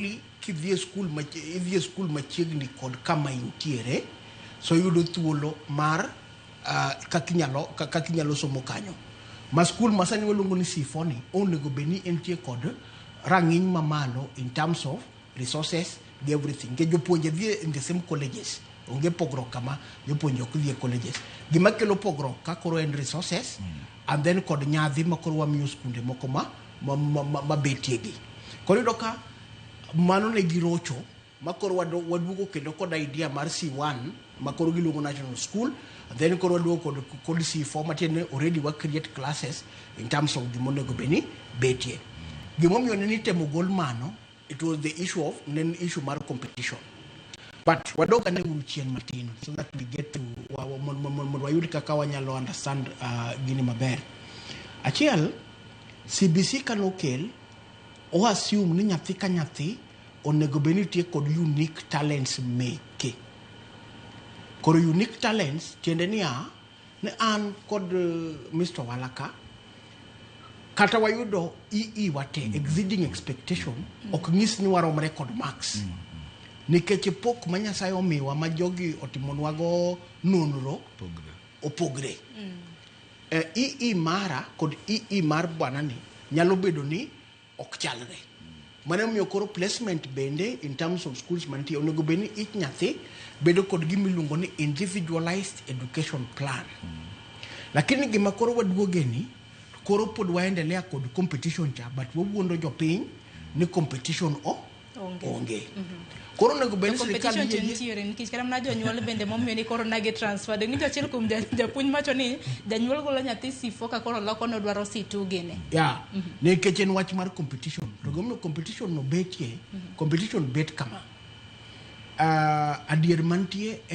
Only kidhi e skul idhi e skul machiegni kod kama intiere, so iyudo thuolo mar kaka inyalo somo kanyo. Ma skul ma sani waluongo ni C4 ni onego bed ni entie kod rang'iny mamalo in terms of resources gi everything. Nikech jopuonje dhi in the same colleges. Onge pogruok kama jopuonje ok dhi e colleges. Gima kelo pogruok ka koro en resources and then kod nyadhi ma koro wamiyo skunde moko ma betie gi. Koro iyudo ka mano ne girocho ma koro waduogo kendo kod idea mar C1 ma koro giluongo national school, and then koro waduogo kod C4, matiende ni already wa create classes in terms of gima onego bed ni betie. Gimomiyo ne nitemo gol mano, it was the issue of ne en issue mar competition. But wadog ane uru chien matin so that we get to mondo wayud kaka wanyalo understand gini maber. Achiel, CBC kanokel, o assume ni nyathi ka nyathi onego bed ni nitie kod unique talents meke. Koro unique talents tiende niya, ne an kod Mr. Walaka kata wayudo EE wate, exceeding expectation, ok nyis ni waromre kod marks. Nikech pok ma Nyasaye omiwa ma jogi otimonwago nonro Pogre. opogre. EE mara kod EE mar bwanani nyalo bedo ni ok chalre. Mano emomiyo koro placement bende in terms of schools mantie onego bed ni each nyathi bedo kod gima iluongo ni individualized education plan. Lakini gima koro waduoge ni koro pod waendelea kod competition cha, but wawuondo jopiny ni competition o Onge. Onge. Koro onego bed ni sirikal competition to yie nitiere, nikech kata mana jonyuol bende momiyo ni koro nagi transfer de ng'injo achiel kuom japuonj wacho ni janyuol golo nyathi C4 ka koro loko nodwaro C2 gini. Ya, nikech en wach mar competition, to gimomiyo competition no betie, competition bet kama, adier mantie.